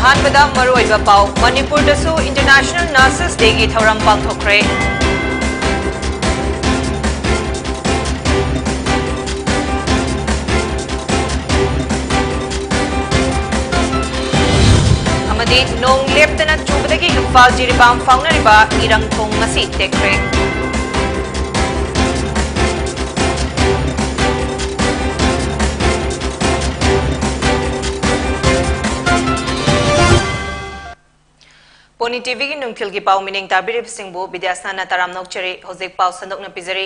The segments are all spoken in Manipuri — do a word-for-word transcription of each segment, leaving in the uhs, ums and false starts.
ꯑꯍꯥꯟꯕꯗ ꯃꯔꯨꯑꯣꯏꯕ ꯄꯥꯎ꯫ ꯃꯅꯤꯄꯨꯔꯗꯁꯨ International Nurses Dayꯒꯤ ꯊꯧꯔꯝ ꯄꯥꯡꯊꯣꯛꯈ꯭ꯔꯦ꯫ ꯑꯃꯗꯤ ꯅꯣꯡ ꯂꯦꯞꯇꯅ ꯆꯨꯕꯗꯒꯤ ꯏꯝꯐꯥꯜ ꯖꯤꯔꯤꯕꯥꯝ ꯐꯥꯎꯅꯔꯤꯕ ꯏꯔꯪ ꯊꯣꯡ ꯉꯁꯤ ꯇꯦꯛꯈ꯭ꯔꯦ꯫ ꯄꯣꯅꯤ ꯇꯤꯚꯤꯒꯤ ꯅꯨꯡꯊꯤꯜꯒꯤ ꯄꯥꯎ ꯃꯤꯅꯤꯡ ꯇꯥꯕꯤꯔꯤꯕꯁꯤꯡꯕꯨ ꯕꯤꯗ꯭ꯌꯥꯁꯅꯥꯅ ꯇꯔꯥꯝꯅ ꯑꯣꯛꯆꯔꯤ꯫ ꯍꯧꯖꯤꯛ ꯄꯥꯎ ꯁꯟꯗꯣꯛꯅ ꯄꯤꯖꯔꯤ꯫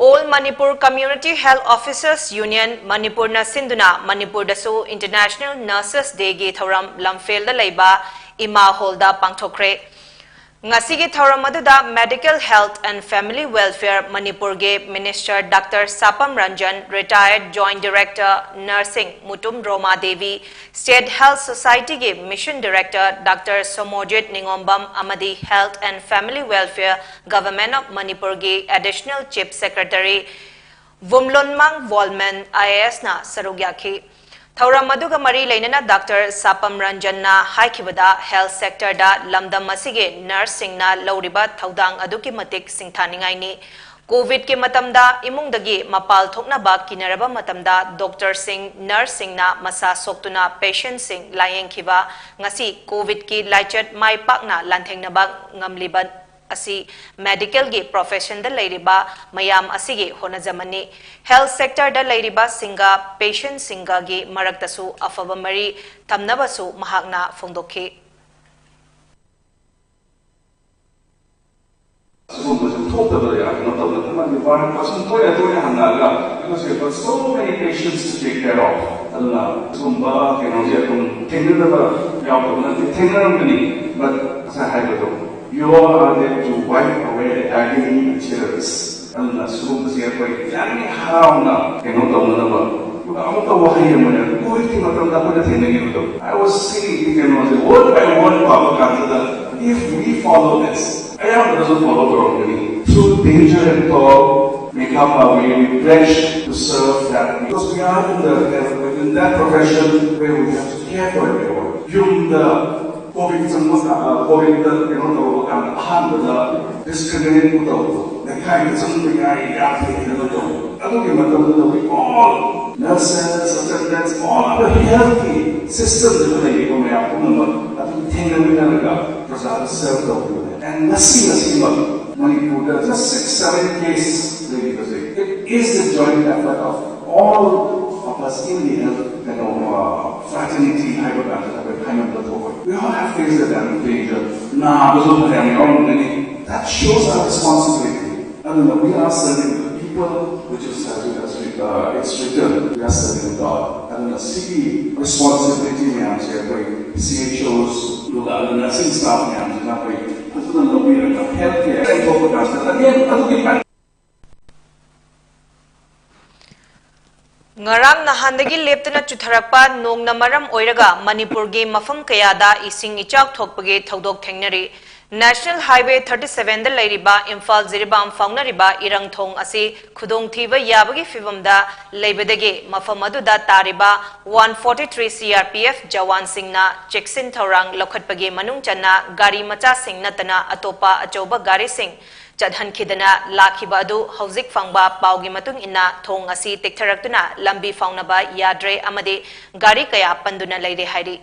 All Manipur Community Health Officers Union ꯃꯅꯤꯄꯨꯔꯅ ꯁꯤꯟꯗꯨꯅ ꯃꯅꯤꯄꯨꯔꯗꯁꯨ International Nurses Dayꯒꯤ ꯊꯧꯔꯝ ꯂꯝꯐꯦꯜꯗ ꯂꯩꯕ ꯏꯃꯥ ꯍꯣꯜꯗ ꯄꯥꯡꯊꯣꯛꯈ꯭ꯔꯦ꯫ ꯉꯁꯤꯒꯤ ꯊꯧꯔꯝ ꯑꯗꯨꯗ Medical Health and Family Welfare ꯃꯅꯤꯄꯨꯔꯒꯤ Minister Doctor ꯁꯥꯄꯝ Ranjan, Retired Joint Director Nursing Mutum ꯔꯣꯃꯥ Devi, State Health Societyꯒꯤ Mission Director Doctor ꯁꯣꯃꯣꯖꯤꯠ ꯅꯤꯉꯣꯝꯕꯝ ꯑꯃꯗꯤ Health and Family Welfare, Government of ꯃꯅꯤꯄꯨꯔꯒꯤ Additional Chief Secretary ꯚꯨꯝꯂꯣꯟꯃꯥꯡ ꯋꯣꯜꯃꯦꯟ, IASꯅ ꯁꯔꯨꯛ ꯌꯥꯈꯤ꯫ ꯊꯧꯔꯝ ꯑꯗꯨꯒ ꯃꯔꯤ ꯂꯩꯅꯅ Doctor ꯁꯥꯄꯝ ꯔꯟꯖꯟꯅ ꯍꯥꯏꯈꯤꯕꯗ, health sectorꯗ ꯂꯝꯗꯝ ꯑꯁꯤꯒꯤ nurseꯁꯤꯡꯅ ꯂꯧꯔꯤꯕ ꯊꯧꯗꯥꯡ ꯑꯗꯨꯛꯀꯤ ꯃꯇꯤꯛ ꯁꯤꯡꯊꯥꯅꯤꯡꯉꯥꯏꯅꯤ꯫ COVIDꯀꯤ ꯃꯇꯝꯗ ꯏꯃꯨꯡꯗꯒꯤ ꯃꯄꯥꯜ ꯊꯣꯛꯅꯕ ꯀꯤꯅꯔꯕ ꯃꯇꯝꯗ doctorꯁꯤꯡ, nurseꯁꯤꯡꯅ ꯃꯁꯥ ꯁꯣꯛꯇꯨꯅ patientꯁꯤꯡ ꯂꯥꯌꯦꯡꯈꯤꯕ, ꯉꯁꯤ COVIDꯀꯤ ꯂꯥꯏꯆꯠ ꯃꯥꯏ ꯄꯥꯛꯅ ꯂꯥꯟꯊꯦꯡꯅꯕ ꯉꯝꯂꯤꯕ ꯑꯁꯤ medicalꯒꯤ professionꯗ ꯂꯩꯔꯤꯕ ꯃꯌꯥꯝ ꯑꯁꯤꯒꯤ ꯍꯣꯠꯅꯖꯃꯟꯅꯤ꯫ Health sectorꯗ ꯂꯩꯔꯤꯕꯁꯤꯡꯒ patientꯁꯤꯡꯒꯒꯤ ꯃꯔꯛꯇꯁꯨ ꯑꯐꯕ ꯃꯔꯤ ꯊꯝꯅꯕꯁꯨ ꯃꯍꯥꯛꯅ ꯐꯣꯡꯗꯣꯛꯈꯤ꯫ ꯑꯁꯤꯒꯨꯝꯕꯁꯦ ꯊꯣꯛꯇꯕꯗ ꯌꯥꯝ ꯀꯩꯅꯣ ꯇꯧꯗꯅ ꯃꯥꯒꯤ ꯋꯥꯔꯛꯄ ꯁꯨꯝ ꯇꯣꯏꯅ ꯇꯣꯏꯅ ꯍꯪꯉꯛꯑꯒ, because we have got so many patients to take care of. ꯑꯗꯨꯅ ꯁꯤꯒꯨꯝꯕ ꯀꯩꯅꯣꯁꯦ ꯑꯗꯨꯝ ꯊꯦꯡꯅꯗꯕ ꯌꯥꯎꯗꯕ ꯅꯠꯇꯦ, ꯊꯦꯡꯅꯔꯝꯒꯅꯤ꯫ But ꯉꯁꯥꯏ ꯍꯥꯏꯕꯗꯣ, you all are there to wipe away the agony and tears. ꯑꯗꯨꯅ ꯁꯤꯒꯨꯝꯕꯁꯦ ꯑꯩꯈꯣꯏ ꯌꯥꯔꯤꯉꯩ ꯍꯔꯥꯎꯅ ꯀꯩꯅꯣ ꯇꯧꯅꯅꯕ꯫ ꯑꯗꯨꯒ ꯑꯃꯨꯛꯀ ꯋꯥꯍꯩ ꯑꯃꯅ, COVIDꯀꯤ ꯃꯇꯝꯗ ꯑꯩꯈꯣꯏꯅ ꯊꯦꯡꯅꯈꯤꯕꯗꯣ, I was seeing ꯀꯩꯅꯣꯁꯦ word by word ꯄꯥꯕ ꯀꯥꯟꯗ, if we follow this, ꯑꯌꯥꯝꯕꯅꯁꯨ follow ꯇꯧꯔꯝꯒꯅꯤ, through danger and toil, Mekama, we pledge to serve that because we are in the in that profession where we have to care for everyone. ꯌꯨꯝꯗ ꯀꯣꯚꯤꯗ ꯆꯪꯕ ꯀꯣꯚꯤꯗ ꯀꯩꯅꯣ ꯇꯧꯕ ꯀꯥꯟꯗ ꯑꯍꯥꯟꯕꯗ ꯗꯤꯁꯀ꯭ꯔꯤꯃꯤꯅꯦꯠ ꯇꯧꯕ, ꯂꯩꯀꯥꯏꯗ ꯆꯪꯕ ꯌꯥꯏ ꯌꯥꯗꯦ ꯍꯥꯏꯅ ꯇꯧꯕ꯫ ꯑꯗꯨꯒꯤ ꯃꯇꯝꯗꯨꯗ we all, nurses, attendants, all other health system ꯗ ꯂꯩꯔꯤꯕ ꯃꯌꯥꯝ ꯄꯨꯝꯅꯃꯛ ꯑꯗꯨꯝ ꯊꯦꯡꯅꯃꯤꯟꯅꯔꯒ ꯄ꯭ꯔꯖꯥꯗ ꯁꯔꯚ ꯇꯧꯕꯤꯕꯅꯦ꯫ And ꯉꯁꯤ ꯉꯁꯤꯃꯛ ꯃꯅꯤꯄꯨꯔꯗ just six seven case ꯂꯩꯔꯤꯕꯁꯦ, it is the joint effort of all of us in the health, ꯀꯩꯅꯣ, fraternity ꯍꯥꯏꯕ ꯀꯥꯟꯗ ꯑꯩꯈꯣꯏ ꯈꯥꯏꯅꯕ ꯊꯣꯛꯑꯣꯏ꯫ We all have faced the damage, ꯅꯥꯕꯁꯨ ꯐꯅꯌꯥꯝ ꯌꯥꯎꯔꯝꯒꯅꯤ꯫ That shows our responsibility. ꯑꯗꯨꯅ we are serving the people, which is, as we, as we, uh, it's written, we are serving God. ꯑꯗꯨꯅ ꯁꯤꯒꯤ ꯔꯦꯁꯄꯣꯟꯁꯤꯕꯤꯂꯤꯇꯤ ꯃꯌꯥꯝꯁꯦ ꯑꯩꯈꯣꯏ ꯁꯤ ꯑꯩꯆ ꯑꯣꯁ, ꯑꯗꯨꯒ ꯑꯗꯨ ꯅꯔꯁꯤꯡ ꯁ꯭ꯇꯥꯐ ꯃꯌꯥꯝꯁꯤꯅ ꯑꯩꯈꯣꯏ ꯐꯖꯅ ꯂꯧꯕꯤꯔꯒ ꯍꯦꯜꯊ ꯀꯦꯌꯔ ꯊꯣꯛꯄ ꯀꯥꯟꯁꯤꯗ ꯑꯗꯨꯒꯤ ꯉꯔꯥꯡ ꯅꯍꯥꯟꯗꯒꯤ ꯂꯦꯞꯇꯅ ꯆꯨꯊꯔꯛꯄ ꯅꯣꯡꯅ ꯃꯔꯝ ꯑꯣꯏꯔꯒ ꯃꯅꯤꯄꯨꯔꯒꯤ ꯃꯐꯝ ꯀꯌꯥꯗ ꯏꯁꯤꯡ ꯏꯆꯥꯎ ꯊꯣꯛꯄꯒꯤ ꯊꯧꯗꯣꯛ ꯊꯦꯡꯅꯔꯤ꯫ National Highway thirty seven ꯗ ꯂꯩꯔꯤꯕ ꯏꯝꯐꯥꯜ ꯖꯤꯔꯤꯕꯥꯝ ꯐꯥꯎꯅꯔꯤꯕ ꯏꯔꯪ ꯊꯣꯡ ꯑꯁꯤ ꯈꯨꯗꯣꯡꯊꯤꯕ ꯌꯥꯕꯒꯤ ꯐꯤꯚꯝꯗ ꯂꯩꯕꯗꯒꯤ ꯃꯐꯝ ꯑꯗꯨꯗ ꯇꯥꯔꯤꯕ one forty three C R P F ꯖꯋꯥꯟꯁꯤꯡꯅ ꯆꯦꯛꯁꯤꯟ ꯊꯧꯔꯥꯡ ꯂꯧꯈꯠꯄꯒꯤ ꯃꯅꯨꯡ ꯆꯟꯅ ꯒꯥꯔꯤ ꯃꯆꯥꯁꯤꯡ ꯅꯠꯇꯅ ꯑꯇꯣꯞꯄ ꯑꯆꯧꯕ ꯒꯥꯔꯤꯁꯤꯡ ꯆꯠꯍꯟꯈꯤꯗꯅ ꯂꯥꯛꯈꯤꯕ ꯑꯗꯨ ꯍꯧꯖꯤꯛ ꯐꯪꯕ ꯄꯥꯎꯒꯤ ꯃꯇꯨꯡ ꯏꯟꯅ ꯊꯣꯡ ꯑꯁꯤ ꯇꯦꯛꯊꯔꯛꯇꯨꯅ ꯂꯝꯕꯤ ꯐꯥꯎꯅꯕ ꯌꯥꯗ꯭ꯔꯦ ꯑꯃꯗꯤ ꯒꯥꯔꯤ ꯀꯌꯥ ꯄꯟꯗꯨꯅ ꯂꯩꯔꯦ ꯍꯥꯏꯔꯤ꯫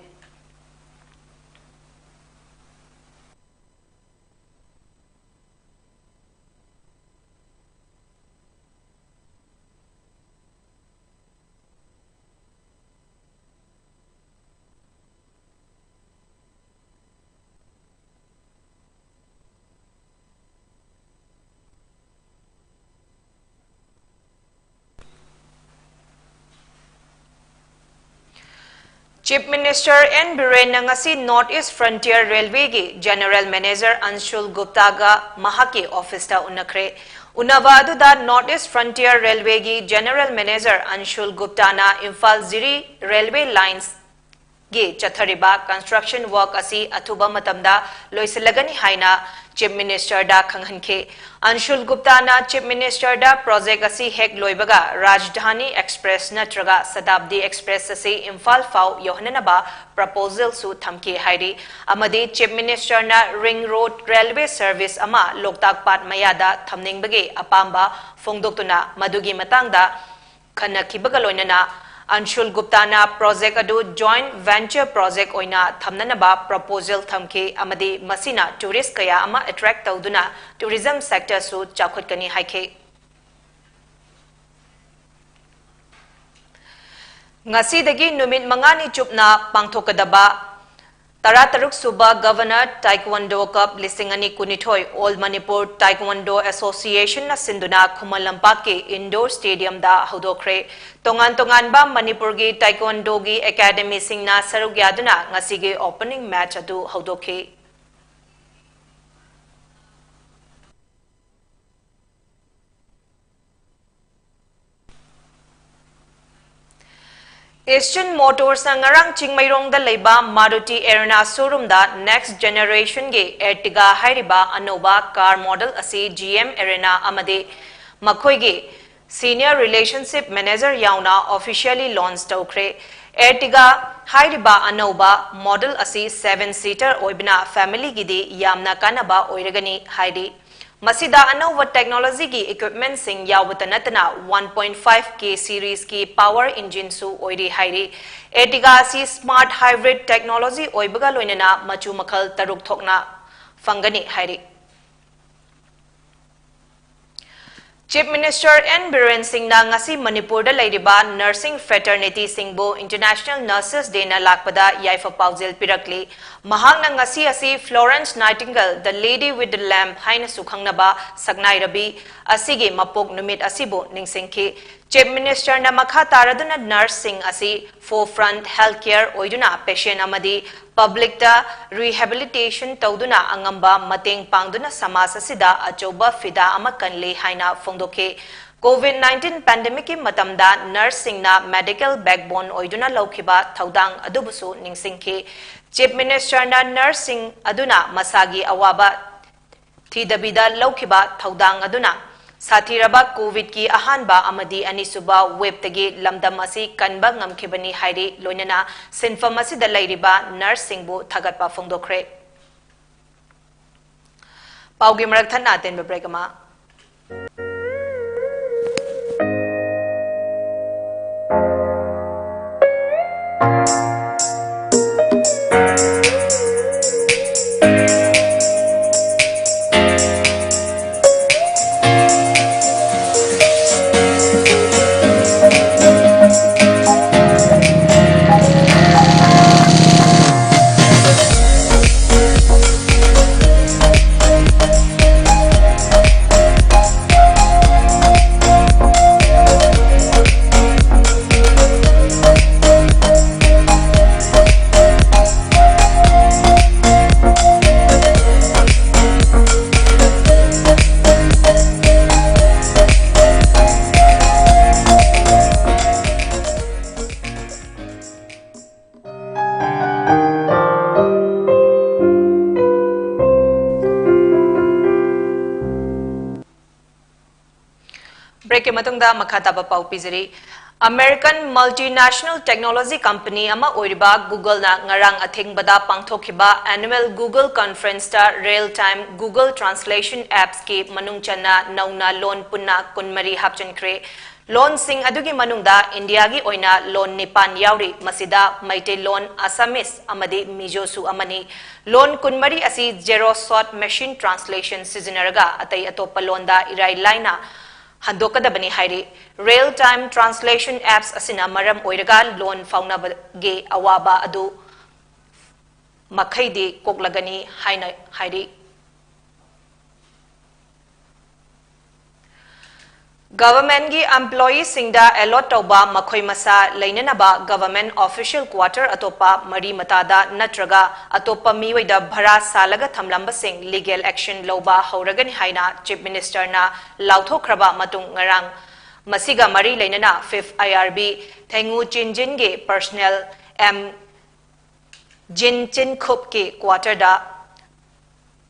Chief Minister N Birenna ꯉꯁꯤ North East Frontier Railway ꯒꯤ General Manager Anshul Gupta ꯒ ꯃꯍꯥꯛꯀꯤ office ꯇ ꯎꯅꯈ꯭ꯔꯦ꯫ ꯎꯅꯕ ꯑꯗꯨꯗ North East Frontier Railway ꯒꯤ General Manager Anshul Gupta ꯅ ꯏꯝꯐꯥꯜ ꯖꯤꯔꯤ railway lines ꯒꯤ ꯆꯠꯊꯔꯤꯕ construction work ꯑꯁꯤ ꯑꯊꯨꯕ ꯃꯇꯝꯗ ꯂꯣꯏꯁꯤꯜꯂꯒꯅꯤ ꯍꯥꯏꯅ Chief Minister ꯗ ꯈꯪꯍꯟꯈꯤ꯫ ꯑꯟꯁꯨꯜ ꯒꯨꯞꯇꯥꯅ Chief Minister ꯗ project ꯑꯁꯤ ꯍꯦꯛ ꯂꯣꯏꯕꯒ ꯔꯥꯖꯙꯥꯅꯤ Express ꯅꯠꯇ꯭ꯔꯒ ꯁꯇꯥꯕꯗꯤ Express ꯑꯁꯤ ꯏꯝꯐꯥꯜ ꯐꯥꯎ ꯌꯧꯍꯟꯅꯅꯕ proposal ꯁꯨ ꯊꯝꯈꯤ ꯍꯥꯏꯔꯤ꯫ ꯑꯃꯗꯤ Chief Minister ꯅ ring road railway service ꯑꯃ ꯂꯣꯛꯇꯥꯛ ꯄꯥꯠ ꯃꯌꯥꯗ ꯊꯝꯅꯤꯡꯕꯒꯤ ꯑꯄꯥꯝꯕ ꯐꯣꯡꯗꯣꯛꯇꯨꯅ ꯃꯗꯨꯒꯤ ꯃꯇꯥꯡꯗ ꯈꯟꯅꯈꯤꯕꯒ ꯂꯣꯏꯅꯅ ꯑꯟꯁꯨꯜ ꯒꯨꯞꯇꯥꯅ project ꯑꯗꯨ joint venture project ꯑꯣꯏꯅ ꯊꯝꯅꯅꯕ proposal ꯊꯝꯈꯤ ꯑꯃꯗꯤ ꯃꯁꯤꯅ tourist ꯀꯌꯥ ꯑꯃ attract ꯇꯧꯗꯨꯅ tourism sector ꯁꯨ ꯆꯥꯎꯈꯠꯀꯅꯤ ꯍꯥꯏꯈꯤ꯫ ꯉꯁꯤꯗꯒꯤ ꯅꯨꯃꯤꯠ ꯃꯉꯥꯅꯤ ꯆꯨꯞꯅ ꯄꯥꯡꯊꯣꯛꯀꯗꯕ ꯇꯔꯥꯇꯔꯨꯛ ꯁꯨꯕ Governor Taekwondo Cup ꯂꯤꯁꯤꯡ ꯑꯅꯤ ꯀꯨꯟꯅꯤꯊꯣꯏ All Manipur Taekwondo Association ꯅ ꯁꯤꯟꯗꯨꯅ ꯈꯨꯃꯟ ꯂꯝꯄꯥꯛꯀꯤ indoor stadium ꯗ ꯍꯧꯗꯣꯛꯈ꯭ꯔꯦ꯫ ꯇꯣꯉꯥꯟ ꯇꯣꯉꯥꯟꯕ ꯃꯅꯤꯄꯨꯔꯒꯤ Taekwondo ꯒꯤ academy ꯁꯤꯡꯅ ꯁꯔꯨꯛ ꯌꯥꯗꯨꯅ ꯉꯁꯤꯒꯤ opening match ꯑꯗꯨ ꯍꯧꯗꯣꯛꯈꯤ꯫ Eastern Motors ꯅ ꯉꯔꯥꯡ ꯆꯤꯡꯃꯩꯔꯣꯡꯗ ꯂꯩꯕ Maruti Arena showroom ꯗ next generation ꯒꯤ Ertiga ꯍꯥꯏꯔꯤꯕ ꯑꯅꯧꯕ car model ꯑꯁꯤ G M Arena ꯑꯃꯗꯤ ꯃꯈꯣꯏꯒꯤ senior relationship manager ꯌꯥꯎꯅ officially launch ꯇꯧꯈ꯭ꯔꯦ꯫ Ertiga ꯍꯥꯏꯔꯤꯕ ꯑꯅꯧꯕ model ꯑꯁꯤ seven seater ꯑꯣꯏꯕꯅ family ꯒꯤꯗꯤ ꯌꯥꯝꯅ ꯀꯥꯟꯅꯕ ꯑꯣꯏꯔꯒꯅꯤ ꯍꯥꯏꯔꯤ꯫ ꯃꯁꯤꯗ ꯑꯅꯧꯕ technology ꯒꯤ equipment ꯁꯤꯡ ꯌꯥꯎꯕꯇ ꯅꯠꯇꯅ one point five K series ꯀꯤ power engine ꯁꯨ ꯑꯣꯏꯔꯤ ꯍꯥꯏꯔꯤ꯫ Ertiga ꯑꯁꯤ smart hybrid technology ꯑꯣꯏꯕꯒ ꯂꯣꯏꯅꯅ ꯃꯆꯨ ꯃꯈꯜ ꯇꯔꯨꯛ ꯊꯣꯛꯅ ꯐꯪꯒꯅꯤ ꯍꯥꯏꯔꯤ꯫ Chief Minister N ꯕꯤꯔꯦꯟ ꯁꯤꯡꯅ ꯉꯁꯤ ꯃꯅꯤꯄꯨꯔꯗ ꯂꯩꯔꯤꯕ nursing fraternity ꯁꯤꯡꯕꯨ International Nurses Day ꯅ ꯂꯥꯛꯄꯗ ꯌꯥꯏꯐ ꯄꯥꯎꯖꯦꯜ ꯄꯤꯔꯛꯂꯤ꯫ ꯃꯍꯥꯛꯅ ꯉꯁꯤ ꯑꯁꯤ Florence Nightingale, the Lady with the Lamp ꯍꯥꯏꯅꯁꯨ ꯈꯪꯅꯕ ꯁꯛꯅꯥꯏꯔꯕꯤ ꯑꯁꯤꯒꯤ ꯃꯄꯣꯛ ꯅꯨꯃꯤꯠ ꯑꯁꯤꯕꯨ ꯅꯤꯡꯁꯤꯡꯈꯤ꯫ Chief Minister ꯅ ꯃꯈꯥ ꯇꯥꯔꯗꯨꯅ nurse ꯁꯤꯡ ꯑꯁꯤ forefront health care ꯑꯣꯏꯗꯨꯅ patient ꯑꯃꯗꯤ public ꯇ rehabilitation ꯇꯧꯗꯨꯅ ꯑꯉꯝꯕ ꯃꯇꯦꯡ ꯄꯥꯡꯗꯨꯅ ꯁꯃꯥꯖ ꯑꯁꯤꯗ ꯑꯆꯧꯕ ꯐꯤꯗꯥ ꯑꯃ ꯀꯜꯂꯤ ꯍꯥꯏꯅ ꯐꯣꯡꯗꯣꯛꯈꯤ꯫ Covid nineteen pandemic ꯀꯤ ꯃꯇꯝꯗ nurse ꯁꯤꯡꯅ medical backbone ꯑꯣꯏꯗꯨꯅ ꯂꯧꯈꯤꯕ ꯊꯧꯗꯥꯡ ꯑꯗꯨꯕꯨꯁꯨ ꯅꯤꯡꯁꯤꯡꯈꯤ꯫ Chief Minister ꯅ nurse ꯁꯤꯡ ꯑꯗꯨꯅ ꯃꯁꯥꯒꯤ ꯑꯋꯥꯕ ꯊꯤꯗꯕꯤꯗ ꯂꯧꯈꯤꯕ ꯊꯧꯗꯥꯡ ꯑꯗꯨꯅ ꯁꯥꯊꯤꯔꯕ ꯀꯣꯚꯤꯗꯀꯤ ꯑꯍꯥꯟꯕ ꯑꯃꯗꯤ ꯑꯅꯤꯁꯨꯕ ꯋꯦꯕꯇꯒꯤ ꯂꯝꯗꯝ ꯑꯁꯤ ꯀꯟꯕ ꯉꯝꯈꯤꯕꯅꯤ ꯍꯥꯏꯔꯤ꯫ ꯂꯣꯏꯅꯅ ꯁꯤꯟꯐꯝ ꯑꯁꯤꯗ ꯂꯩꯔꯤꯕ ꯅꯔꯁꯁꯤꯡꯕꯨ ꯊꯥꯒꯠꯄ ꯐꯣꯡꯗꯣꯛꯈ꯭ꯔꯦ꯫ ꯄꯥꯎꯒꯤ ꯃꯔꯛ ꯊꯠꯅ ꯑꯇꯦꯟꯕ ꯕ꯭ꯔꯦꯛ ꯑꯃ꯫ ꯕ꯭ꯔꯦꯛꯀꯤ ꯃꯇꯨꯡꯗ ꯃꯈꯥ ꯇꯥꯕ ꯄꯥꯎ ꯄꯤꯖꯔꯤ꯫ American multinational technology company ꯑꯃ ꯑꯣꯏꯔꯤꯕ Google-ꯅ ꯉꯔꯥꯡ ꯑꯊꯦꯡꯕꯗ ꯄꯥꯡꯊꯣꯛꯈꯤꯕ annual Google conference-ꯇ real-time Google Translation apps-ꯀꯤ ꯃꯅꯨꯡ ꯆꯟꯅ ꯅꯧꯅ ꯂꯣꯟ ꯄꯨꯟꯅ ꯀꯨꯟꯃꯔꯤ ꯍꯥꯞꯆꯤꯟꯈ꯭ꯔꯦ꯫ ꯂꯣꯟꯁꯤꯡ ꯑꯗꯨꯒꯤ ꯃꯅꯨꯡꯗ ꯏꯟꯗꯤꯌꯥꯒꯤ ꯑꯣꯏꯅ ꯂꯣꯟ ꯅꯤꯄꯥꯟ ꯌꯥꯎꯔꯤ꯫ ꯃꯁꯤꯗ ꯃꯩꯇꯩꯂꯣꯟ, Assamese ꯑꯃꯗꯤ ꯃꯤꯖꯣꯁꯨ ꯑꯃꯅꯤ꯫ ꯂꯣꯟ ꯀꯨꯟꯃꯔꯤ ꯑꯁꯤ Xerox Shot Machine Translation ꯁꯤꯖꯤꯟꯅꯔꯒ ꯑꯇꯩ ꯑꯇꯣꯞꯄ ꯂꯣꯟꯗ ꯏꯔꯥꯏ ꯂꯥꯏꯅ ꯍꯟꯗꯣꯛꯀꯗꯕꯅꯤ ꯍꯥꯏꯔꯤ꯫ Real time translation apps ꯑꯁꯤꯅ ꯃꯔꯝ ꯑꯣꯏꯔꯒ ꯂꯣꯟ ꯐꯥꯎꯅꯕꯒꯤ ꯑꯋꯥꯕ ꯑꯗꯨ ꯃꯈꯩꯗꯤ ꯀꯣꯛꯂꯒꯅꯤ ꯍꯥꯏꯅ ꯍꯥꯏꯔꯤ꯫ Government-ꯀꯤ employee-ꯁꯤꯡꯗ allot ꯇꯧꯕ ꯃꯈꯣꯏ ꯃꯁꯥ ꯂꯩꯅꯅꯕ government official quarter ꯑꯇꯣꯞꯄ ꯃꯔꯤ ꯃꯇꯥꯗ ꯅꯠꯇ꯭ꯔꯒ ꯑꯇꯣꯞꯄ ꯃꯤꯑꯣꯏꯗ ꯚꯔꯥ ꯁꯥꯜꯂꯒ ꯊꯝꯂꯝꯕꯁꯤꯡ legal action ꯂꯧꯕ ꯍꯧꯔꯒꯅꯤ ꯍꯥꯏꯅ Chief Minister-ꯅ ꯂꯥꯎꯊꯣꯛꯈ꯭ꯔꯕ ꯃꯇꯨꯡ ꯉꯔꯥꯡ ꯃꯁꯤꯒ ꯃꯔꯤ ꯂꯩꯅꯅ fifth I R B ꯊꯦꯡꯉꯨ ꯆꯤꯟꯖꯤꯟꯒꯤ personnel M ꯖꯤꯟ ꯆꯤꯟꯈꯨꯞꯀꯤ quarter-ꯗ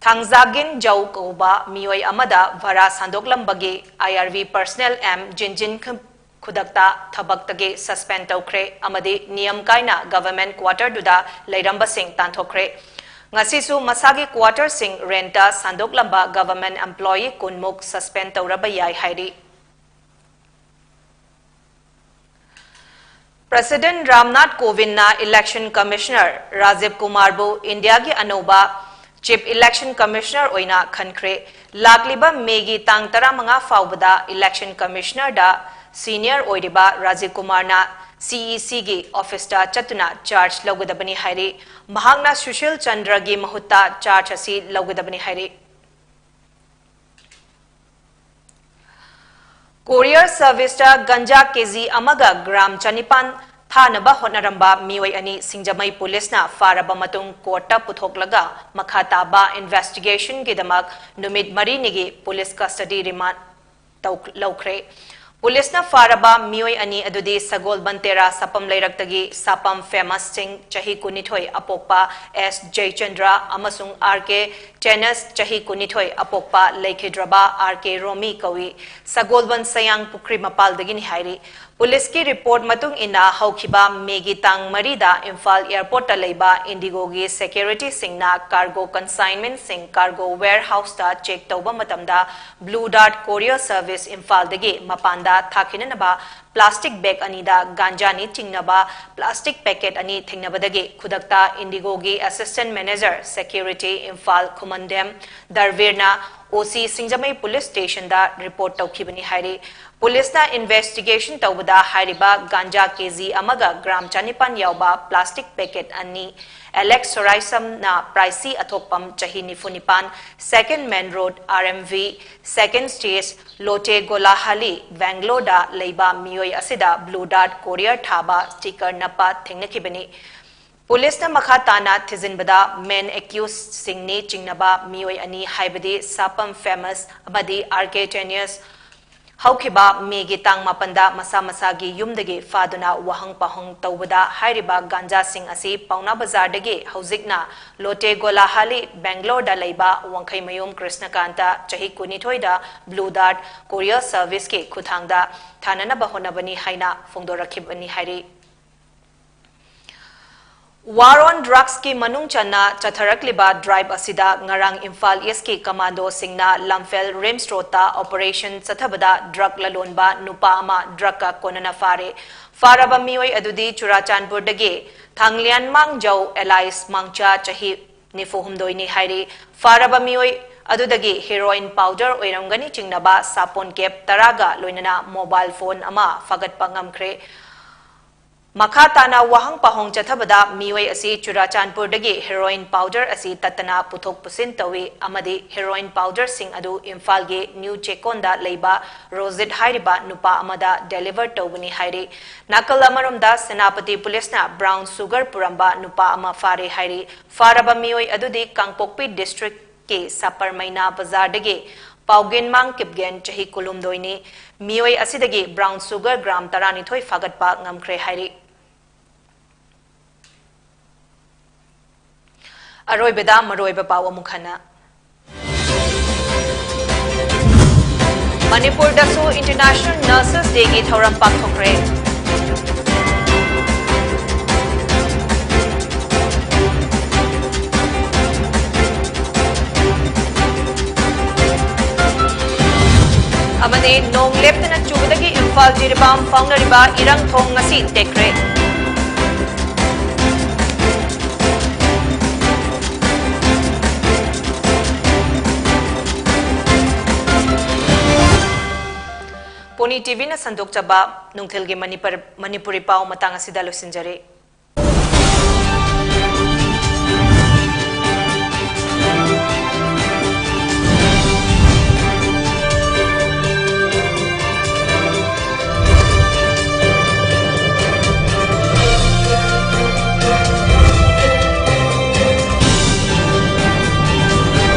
ꯊꯥꯡꯖꯥꯒꯤꯟ ꯖꯧ ꯀꯧꯕ ꯃꯤꯑꯣꯏ ꯑꯃꯗ ꯚꯔꯥ ꯁꯥꯟꯗꯣꯛꯂꯝꯕꯒꯤ ꯑꯥꯏ ꯑꯥꯔ ꯕꯤ personnel ꯑꯦꯝ ꯖꯤꯟꯖꯤꯟ ꯈꯨꯗꯛꯇ ꯊꯕꯛꯇꯒꯤ suspend ꯇꯧꯈ꯭ꯔꯦ ꯑꯃꯗꯤ ꯅꯤꯌꯝ ꯀꯥꯏꯅ government quarterꯗꯨꯗ ꯂꯩꯔꯝꯕꯁꯤꯡ ꯇꯥꯟꯊꯣꯛꯈ꯭ꯔꯦ꯫ ꯉꯁꯤꯁꯨ ꯃꯁꯥꯒꯤ quarterꯁꯤꯡ rentꯇ ꯁꯥꯟꯗꯣꯛꯂꯝꯕ government employee ꯀꯨꯟꯃꯨꯛ suspend ꯇꯧꯔꯕ ꯌꯥꯏ ꯍꯥꯏꯔꯤ꯫ President Ramnath ꯀꯣꯕꯤꯟꯗꯅ Election Commissioner Rajiv ꯀꯨꯃꯥꯔꯕꯨ ꯏꯟꯗꯤꯌꯥꯒꯤ ꯑꯅꯧꯕ Chief Election Commissioner ꯑꯣꯏꯅ ꯈꯟꯈ꯭ꯔꯦ꯫ ꯂꯥꯛꯂꯤꯕ ꯃꯦꯒꯤ ꯇꯥꯡ ꯇꯔꯥꯃꯉꯥ ꯐꯥꯎꯕꯗ Election Commissionerꯗ senior ꯑꯣꯏꯔꯤꯕ ꯔꯥꯖꯤꯕ ꯀꯨꯃꯥꯔꯅ C E Cꯒꯤ officeꯇ ꯆꯠꯇꯨꯅ charge ꯂꯧꯒꯗꯕꯅꯤ ꯍꯥꯏꯔꯤ꯫ ꯃꯍꯥꯛꯅ ꯁꯨꯁꯤꯜ ꯆꯟꯗ꯭ꯔꯒꯤ ꯃꯍꯨꯠꯇ charge ꯑꯁꯤ ꯂꯧꯒꯗꯕꯅꯤ ꯍꯥꯏꯔꯤ꯫ Courier serviceꯇ ꯒꯟꯖꯥ ꯀꯦꯖꯤ ꯑꯃꯒ gram ꯆꯅꯤꯄꯥꯟ ꯊꯥꯅꯕ ꯍꯣꯠꯅꯔꯝꯕ ꯃꯤꯑꯣꯏ ꯑꯅꯤ ꯁꯤꯡꯖꯃꯩ ꯄꯨꯂꯤꯁꯅ ꯐꯥꯔꯕ ꯃꯇꯨꯡ courtꯇ ꯄꯨꯊꯣꯛꯂꯒ ꯃꯈꯥ ꯇꯥꯕ investigationꯒꯤꯗꯃꯛ ꯅꯨꯃꯤꯠ ꯃꯔꯤꯅꯤꯒꯤ police custody remand ꯇꯧ-, ꯂꯧꯈ꯭ꯔꯦ꯫ ꯄꯨꯂꯤꯁꯅ ꯐꯥꯔꯕ ꯃꯤꯑꯣꯏ ꯑꯅꯤ ꯑꯗꯨꯗꯤ ꯁꯒꯣꯜꯕꯟ ꯇꯦꯔꯥ ꯁꯥꯄꯝ ꯂꯩꯔꯛꯇꯒꯤ ꯁꯥꯄꯝ ꯐꯦꯃꯁ ꯁꯤꯡ ꯆꯍꯤ ꯀꯨꯟꯅꯤꯊꯣꯏ ꯑꯄꯣꯛꯄ ꯑꯦꯁ ꯖꯌꯆꯟꯗ꯭ꯔ ꯑꯃꯁꯨꯡ ꯑꯥꯔ ꯀꯦ ꯇꯦꯅꯁ ꯆꯍꯤ ꯀꯨꯟꯅꯤꯊꯣꯏ ꯑꯄꯣꯛꯄ ꯂꯩꯈꯤꯗ꯭ꯔꯕ ꯑꯥꯔ ꯀꯦ ꯔꯣꯃꯤ ꯀꯧꯏ꯫ ꯁꯒꯣꯜꯕꯟ ꯁꯌꯥꯡ ꯄꯨꯈ꯭ꯔꯤ ꯃꯄꯥꯜꯗꯒꯤꯅꯤ ꯍꯥꯏꯔꯤ꯫ ꯄꯨꯂꯤꯁꯀꯤ report ꯃꯇꯨꯡ ꯏꯟꯅ ꯍꯧꯈꯤꯕ ꯃꯦꯒꯤ ꯇꯥꯡ ꯃꯔꯤꯗ ꯏꯝꯐꯥꯜ airportꯇ ꯂꯩꯕ IndiGoꯒꯤ securityꯁꯤꯡꯅ cargo consignmentꯁꯤꯡ cargo warehouseꯇ check ꯇꯧꯕ ꯃꯇꯝꯗ Blue Dart Courier Service ꯏꯝꯐꯥꯜꯗꯒꯤ ꯃꯄꯥꯟꯗ ꯊꯥꯈꯤꯅꯅꯕ plastic bag ꯑꯅꯤꯗ ꯒꯥꯟꯖꯥꯅꯤ ꯆꯤꯡꯅꯕ plastic packet ꯑꯅꯤ ꯊꯦꯡꯅꯕꯗꯒꯤ ꯈꯨꯗꯛꯇ IndiGoꯒꯤ assistant manager security Imphal ꯈꯨꯃꯟꯗꯦꯝ ꯗꯔꯕꯤꯔꯅ O C ꯁꯤꯡꯖꯃꯩ police stationꯗ report ꯇꯧꯈꯤꯕꯅꯤ ꯍꯥꯏꯔꯤ꯫ ꯄꯨꯂꯤꯁꯅ investigation ꯇꯧꯕꯗ ꯍꯥꯏꯔꯤꯕ ꯒꯥꯟꯖꯥ ꯀꯦꯖꯤ ꯑꯃꯒ gram ꯆꯅꯤꯄꯥꯟ ꯌꯥꯎꯕ plastic packet ꯑꯅꯤ ꯑꯦꯂꯦꯛꯁ ꯁꯣꯔꯥꯏꯁꯝꯅ ꯄ꯭ꯔꯥꯏꯁꯤ ꯑꯊꯣꯛꯄꯝ ꯆꯍꯤ ꯅꯤꯐꯨ ꯅꯤꯄꯥꯟ, Second Main Road, R M V, second stage, ꯂꯣꯇꯦ ꯒꯣꯂꯥꯍꯥꯂꯤ, ꯕꯦꯡꯒ꯭ꯂꯣꯔꯗ ꯂꯩꯕ ꯃꯤꯑꯣꯏ ꯑꯁꯤꯗ Blue Dart Courier ꯊꯥꯕ sticker ꯅꯞꯄ ꯊꯦꯡꯅꯈꯤꯕꯅꯤ꯫ ꯄꯨꯂꯤꯁꯅ ꯃꯈꯥ ꯇꯥꯅ ꯊꯤꯖꯤꯟꯕꯗ main accusedꯁꯤꯡꯅꯤ ꯆꯤꯡꯅꯕ ꯃꯤꯑꯣꯏ ꯑꯅꯤ ꯍꯥꯏꯕꯗꯤ ꯁꯥꯄꯝ ꯐꯦꯃꯁ ꯑꯃꯗꯤ ꯑꯥꯔ ꯀꯦ ꯇꯦꯅꯤꯌꯁ ꯍꯧꯈꯤꯕ ꯃꯦꯒꯤ ꯇꯥꯡ ꯃꯥꯄꯟꯗ ꯃꯁꯥ ꯃꯁꯥꯒꯤ ꯌꯨꯝꯗꯒꯤ ꯐꯥꯗꯨꯅ ꯋꯥꯍꯪ ꯄꯥꯎꯍꯪ ꯇꯧꯕꯗ ꯍꯥꯏꯔꯤꯕ ꯒꯥꯟꯖꯥꯁꯤꯡ ꯑꯁꯤ ꯄꯥꯎꯅꯥ ꯕꯖꯥꯔꯗꯒꯤ ꯍꯧꯖꯤꯛꯅ ꯂꯣꯇꯦ ꯒꯣꯂꯥꯍꯥꯂꯤ ꯕꯦꯡꯒ꯭ꯂꯣꯔꯗ ꯂꯩꯕ ꯋꯥꯡꯈꯩꯃꯌꯨꯝ ꯀ꯭ꯔꯤꯁꯅꯀꯥꯟꯇ ꯆꯍꯤ ꯀꯨꯟꯅꯤꯊꯣꯏꯗ ꯕ꯭ꯂꯨ ꯗꯥꯔꯠ ꯀꯣꯔꯤꯌꯔ ꯁꯔꯚꯤꯁꯀꯤ ꯈꯨꯠꯊꯥꯡꯗ ꯊꯥꯅꯅꯕ ꯍꯣꯠꯅꯕꯅꯤ ꯍꯥꯏꯅ ꯐꯣꯡꯗꯣꯔꯛꯈꯤꯕꯅꯤ ꯍꯥꯏꯔꯤ꯫ ꯋꯥꯔ ꯑꯣꯟ ꯗ꯭ꯔꯒꯁꯀꯤ ꯃꯅꯨꯡ ꯆꯟꯅ ꯆꯠꯊꯔꯛꯂꯤꯕ ꯗ꯭ꯔꯥꯏꯚ ꯑꯁꯤꯗ ꯉꯔꯥꯡ ꯏꯝꯐꯥꯜ ꯏꯁꯀꯤ ꯀꯃꯥꯟꯗꯣꯁꯤꯡꯅ ꯂꯝꯐꯦꯜ ꯔꯤꯝꯁ ꯔꯣꯗꯇ ꯑꯣꯄꯔꯦꯁꯟ ꯆꯠꯊꯕꯗ ꯗ꯭ꯔꯒ ꯂꯂꯣꯟꯕ ꯅꯨꯄꯥ ꯑꯃ ꯗ꯭ꯔꯒꯀ ꯀꯣꯟꯅꯅ ꯐꯥꯔꯦ꯫ ꯐꯥꯔꯕ ꯃꯤꯑꯣꯏ ꯑꯗꯨꯗꯤ ꯆꯨꯔꯥꯆꯥꯟꯄꯨꯔꯗꯒꯤ ꯊꯥꯡꯂꯤꯌꯥꯟ ꯃꯥꯡꯖꯧ ꯑꯦꯂꯥꯏꯁ ꯃꯥꯡꯆꯥ ꯆꯍꯤ ꯅꯤꯐꯨ ꯍꯨꯝꯗꯣꯏꯅꯤ ꯍꯥꯏꯔꯤ꯫ ꯐꯥꯔꯕ ꯃꯤꯑꯣꯏ ꯑꯗꯨꯗꯒꯤ ꯍꯦꯔꯣꯏꯟ ꯄꯥꯎꯗꯔ ꯑꯣꯏꯔꯝꯒꯅꯤ ꯆꯤꯡꯅꯕ ꯁꯥꯄꯣꯟ ꯀꯦꯞ ꯇꯔꯥꯒ ꯂꯣꯏꯅꯅ ꯃꯣꯕꯥꯏꯜ ꯐꯣꯟ ꯑꯃ ꯐꯥꯒꯠꯄ ꯉꯝꯈ꯭ꯔꯦ꯫ ꯃꯈꯥ ꯇꯥꯅ ꯋꯥꯍꯪ ꯄꯥꯎꯍꯪ ꯆꯠꯊꯕꯗ ꯃꯤꯑꯣꯏ ꯑꯁꯤ ꯆꯨꯔꯥꯆꯥꯟꯄꯨꯔꯗꯒꯤ ꯍꯦꯔꯣꯏꯟ ꯄꯥꯎꯗꯔ ꯑꯁꯤ ꯇꯠꯇꯅ ꯄꯨꯊꯣꯛ ꯄꯨꯁꯤꯟ ꯇꯧꯏ ꯑꯃꯗꯤ ꯍꯦꯔꯣꯏꯟ ꯄꯥꯎꯗꯔꯁꯤꯡ ꯑꯗꯨ ꯏꯝꯐꯥꯜꯒꯤ ꯅ꯭ꯌꯨ ꯆꯦꯛꯀꯣꯟꯗ ꯂꯩꯕ ꯔꯣꯖꯤꯠ ꯍꯥꯏꯔꯤꯕ ꯅꯨꯄꯥ ꯑꯃꯗ ꯗꯦꯂꯤꯚꯔ ꯇꯧꯕꯅꯤ ꯍꯥꯏꯔꯤ꯫ ꯅꯥꯀꯜ ꯑꯃꯔꯣꯝꯗ ꯁꯦꯅꯥꯄꯇꯤ ꯄꯨꯂꯤꯁꯅ ꯕ꯭ꯔꯥꯎꯟ ꯁꯨꯒꯔ ꯄꯨꯔꯝꯕ ꯅꯨꯄꯥ ꯑꯃ ꯐꯥꯔꯦ ꯍꯥꯏꯔꯤ꯫ ꯐꯥꯔꯕ ꯃꯤꯑꯣꯏ ꯑꯗꯨꯗꯤ ꯀꯥꯡꯄꯣꯛꯄꯤ ꯗꯤꯁꯇ꯭ꯔꯤꯛ ꯀꯤ ꯁꯄꯔꯃꯩꯅꯥ ꯕꯖꯥꯔꯗꯒꯤ ꯄꯥꯎꯒꯤꯟꯃꯥꯡ ꯀꯤꯞꯒꯦꯟ ꯆꯍꯤ ꯀꯨꯟꯍꯨꯝꯗꯣꯏꯅꯤ꯫ ꯃꯤꯑꯣꯏ ꯑꯁꯤꯗꯒꯤ ꯕ꯭ꯔꯥꯎꯟ ꯁꯨꯒꯔ ꯒ꯭ꯔꯥꯝ ꯇꯔꯥꯅꯤꯊꯣꯏ ꯐꯥꯒꯠꯄ ꯉꯝꯈ꯭ꯔꯦ ꯍꯥꯏꯔꯤ꯫ ꯑꯔꯣꯏꯕꯗ ꯃꯔꯨꯑꯣꯏꯕ ꯄꯥꯎ ꯑꯃꯨꯛ ꯍꯟꯅ꯫ ꯃꯅꯤꯄꯨꯔꯗꯁꯨ International Nurses Day ꯒꯤ ꯊꯧꯔꯝ ꯄꯥꯡꯊꯣꯛꯈ꯭ꯔꯦ꯫ ꯑꯃꯗꯤ ꯅꯣꯡ ꯂꯦꯞꯇꯅ ꯆꯨꯕꯗꯒꯤ ꯏꯝꯐꯥꯜ ꯖꯤꯔꯤꯕꯥꯝ ꯐꯥꯎꯅꯔꯤꯕ ꯏꯔꯪ ꯊꯣꯡ ꯉꯁꯤ ꯇꯦꯛꯈ꯭ꯔꯦ꯫ ꯄꯣꯅꯤ ꯇꯤꯚꯤꯅ ꯁꯟꯗꯣꯛꯆꯕ ꯅꯨꯡꯊꯤꯜꯒꯤ ꯃꯅꯤꯄꯨꯔ-, ꯃꯅꯤꯄꯨꯔꯤ ꯄꯥꯎ ꯃꯇꯥꯡ ꯑꯁꯤꯗ ꯂꯣꯏꯁꯤꯟꯖꯔꯦ꯫